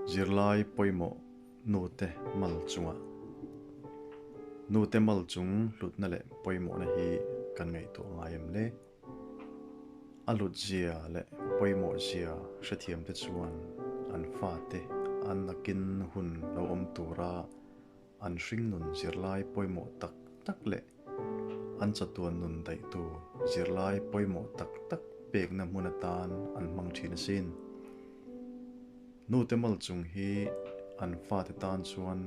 Zirlai pawimawh nute mal chungah Nute mal chung hlutna leh pawimawhna hi kan ngaihtuah ngai em le? A hlutzia leh pawimawhzia hrethiamte chuan an fate an nakin hun lo awm tura an hringnun zirlai pawimawh tak tak leh an chatuan nun daih tur zirlai pawimawh tak tak pekna hmun atan an hmang thin asin. Nute mal chung hi an fate tan chuan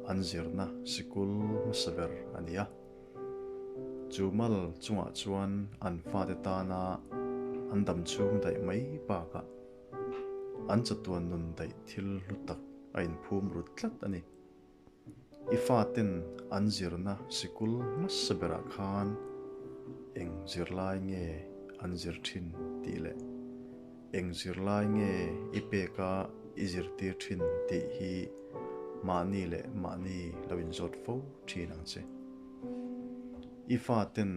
an zirna sikul hmasa ber a ni a. Chu mal chungah chuan an fate tana an dam chhung daih mai bakah an chatuan nun daih thil hlu tak a inphum rut tlat a ni. I faten an zirna sikul hmasa berah khan eng zirlai nge an zir thin tih leh eng zirlai nge i peka i zirtir thin tih hi mahni leh mahni lo inzawt fo thin ang che. I faten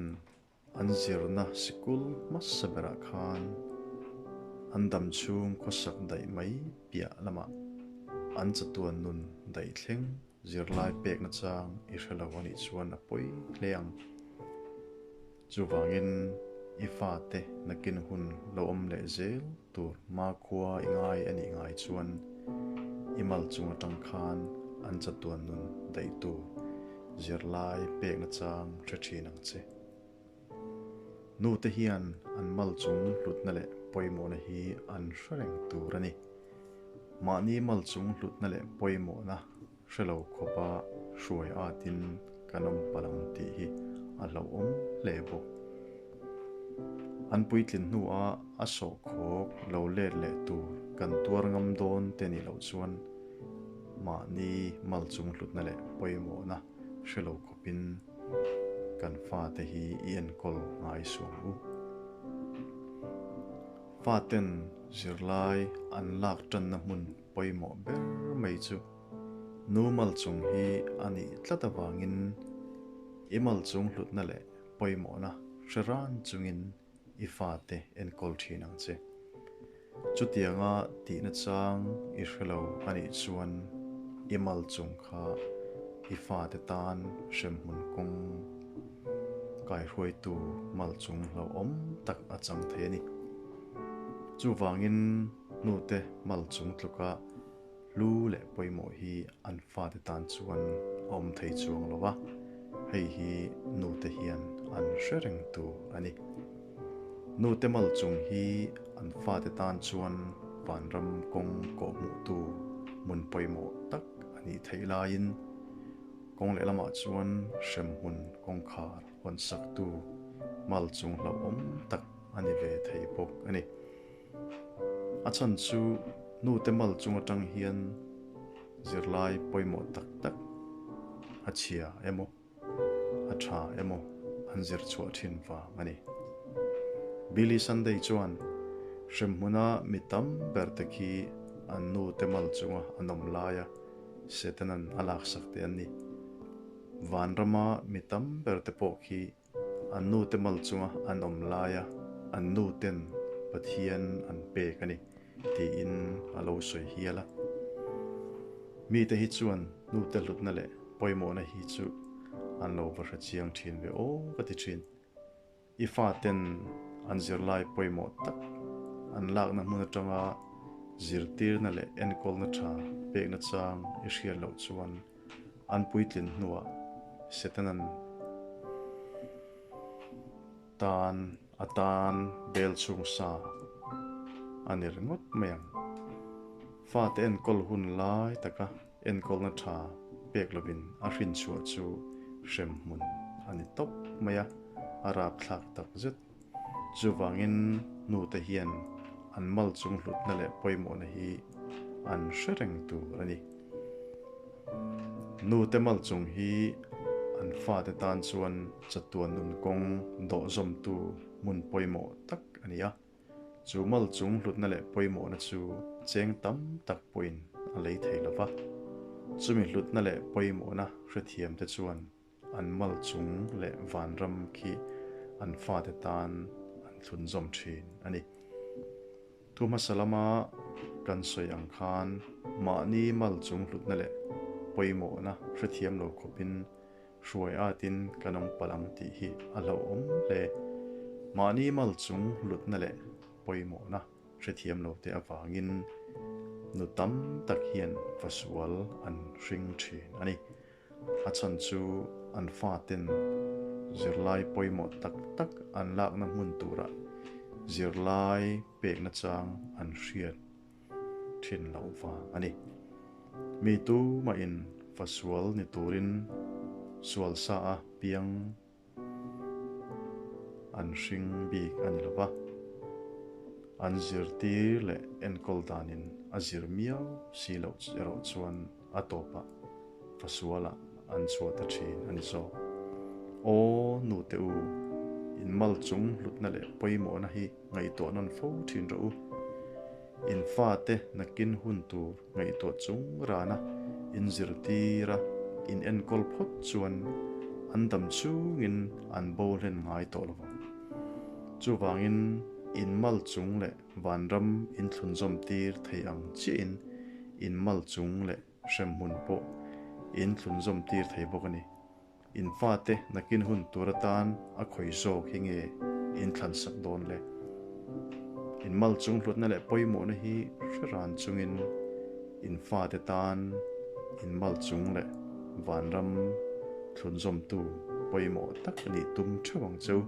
An zirna sikul hmasa berah khan an dam chhung khawsak daih mai piah lamah an chatuan nun daih thleng zirlai pek nachang i hre lo a nih chuan a pawi hle ang. Chuvangin i fate nakin hun lo awm leh zel tur hmakhua i ngai a nih ngai chuan i mal chung atang khan an chatuan nun daih tur zirlai pek nachang hre thin ang che. Nute hian an mal chung hlutna leh pawimawhna hi an hre reng tur a ni. Mahni mal chung hlutna leh pawimawhna hre lo khawpa hruai atin kan awm palh ang tih hi a hlauhawm hle bawk. An puitlin hnuah a sawhkhawk lo let leh tur kan tuar ngam dawn te nih loh chuan mahni mal chung hlutna leh pawimawhna hre lo khawpin kan fate hi i enkawl ngai suang u. Faten zirlai an lak tanna hmun pawimawh ber mai chu nu mal chung hi a nih tlat avangin i mal chung hlutna leh pawimawhna hre ran chungin i fate enkawl thin ang che. Chutianga tihna chang i hre lo a nih chuan i mal chung kha i fate tan hremhmun kawng kaihruaitu mal chung hlauhawm tak a chang thei a ni. Chuvangin hnute mal chung tluka Hlu leh pawimawh hi an fate tan chuan a awm thei chuang lo va, hei hi nute hian an hre reng tur a ni. Nute mal chung hi an fate tan chuan vanram kawng kawhhmuhtu hmun pawimawh tak a nih theih laiin kawng lehlamah chuan hremhmun kawngkhar hawnsaktu mal chung hlauhawm tak a ni ve thei bawk a ni. A chhan chu nute mal chung atang hian zirlai pawimawh tak tak a chhia emaw a tha emaw an zir chhuah thin vang a ni. Billy Sunday chuan hremhmuna mi tam ber te khi an nute mal chunga an awm laia Setanan a laksak te an ni. Vanrama mi tam ber te pawh khi An nute mal chunga an awm laia an nuten Pathian an pek a ni tiin a lo sawi hial a. Mite hi chuan nute hlutna leh pawimawhna hi chu an lo va hre chiang thin ve aw ka ti thin. I faten an zirlai pawimawh tak an lakna hmun atanga zirtirna leh enkawlna tha pekna chang i hriat loh chuan An puitlin hnuah Setanan tan a tan bel chhung sa a ni ringawt mai ang. Fate enkawl hun lai taka enkawlna tha pek lovin a hrinchhuah chu hremhmun a ni tawp mai a, a rapthlak tak zet. Chuvangin hnute hian an mal chung hlutna leh pawimawhna hi an hre reng tur a ni. Nute mal chung hi an fate tan chuan chatuan nun kawng dawhzawmtu hmun pawimawh tak a ni a. Chu mal chung hlutna leh pawimawhna chu cheng tam tak pawhin a lei thei lo va. Chumi hlutna leh pawimawhna hrethiamte chuan An mal chung leh vanram khi an fate tan an thlunzawm thin a ni. Thu hmasa lama. Kan sawi ang khan mahni mal chung hlutna leh pawimawhna hrethiam lo khawpin hruai atin kan awm palh ang tih hi a hlauhawm hle. Mahni mal chung hlutna leh pawimawhna hrethiam lo te avangin nu tam tak hian fasual an hring thin a ni. A chhan chu an faten zirlai pawimawh tak tak an lakna hmun turah zirlai pekna chang an hriat thin loh vang a ni. Mi tumahin fasual ni turin sual sa a piang An hring bik a ni lo va, an zirtir leh enkawl danin a zir miau si loh erawh chuan a tawpah fasualah an chhuah ta thin a ni zawk. Aw nute u, in mal chung hlutna leh pawimawhna hi ngaihtuah nawn fo thin rawh u. In fate nakin hun tur ngaihtuah chung rana in zirtir a, in enkawl phawt chuan an dam chungin an bo hlen ngai tawh lo vang. Chuvangin in mal chung leh vanram in thlunzawm tir thei ang chiahin in mal chung leh hremhmun pawh in thlunzawm tir thei bawk a ni. In fate nakin hun tur atan a khawi zawk hi nge in thlansak dawn le? In mal chung hlutna leh pawimawhna hi hre ran chungin in fate tan in mal chung leh vanram thlunzawmtu pawimawh tak a nih tum theuh ang cheu.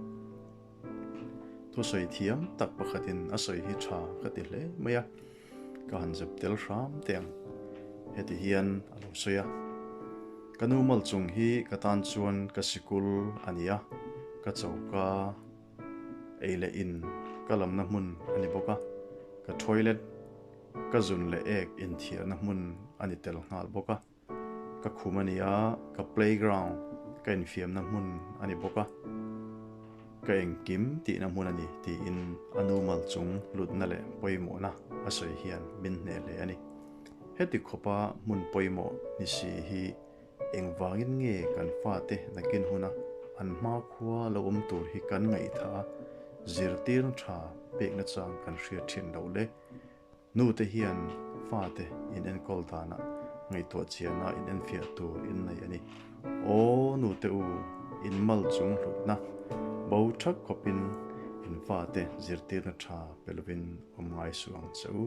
Thusawi thiam tak pakhatin a sawi hi tha ka ti hle mai a. Ka han zep tel hram teh ang. Heti hian a lo sawi a, Ka nu mal chung hi ka tan chuan ka sikul a ni a, ka choka ei leh in ka lamna hmun a ni bawk a, ka toilet ka zun leh ek inthiarna hmun a ni tel nghal bawk a. Ka khum a ni a, ka playground, ka infiamna hmun a ni bawk a, ka engkim tihna hmun a ni tiin a nu mal chung lutna leh pawimawhna a sawi hian min hneh hle a ni. Heti khawpa hmun pawimawh ni si hi engvangin nge kan fate nakin huna an hmakhua lo awm tur hi kan ngaihthah a, zirtirna tha pekna chang kan hriat thin loh le? Nu te hian fate in enkawl danah ngaihtuah chiana in enfiah tur in nei a ni. Aw nu te u, in mal chung hlutna bo thak khawpin in fate zirtirna tha pe lovin awm ngai suh ang che u.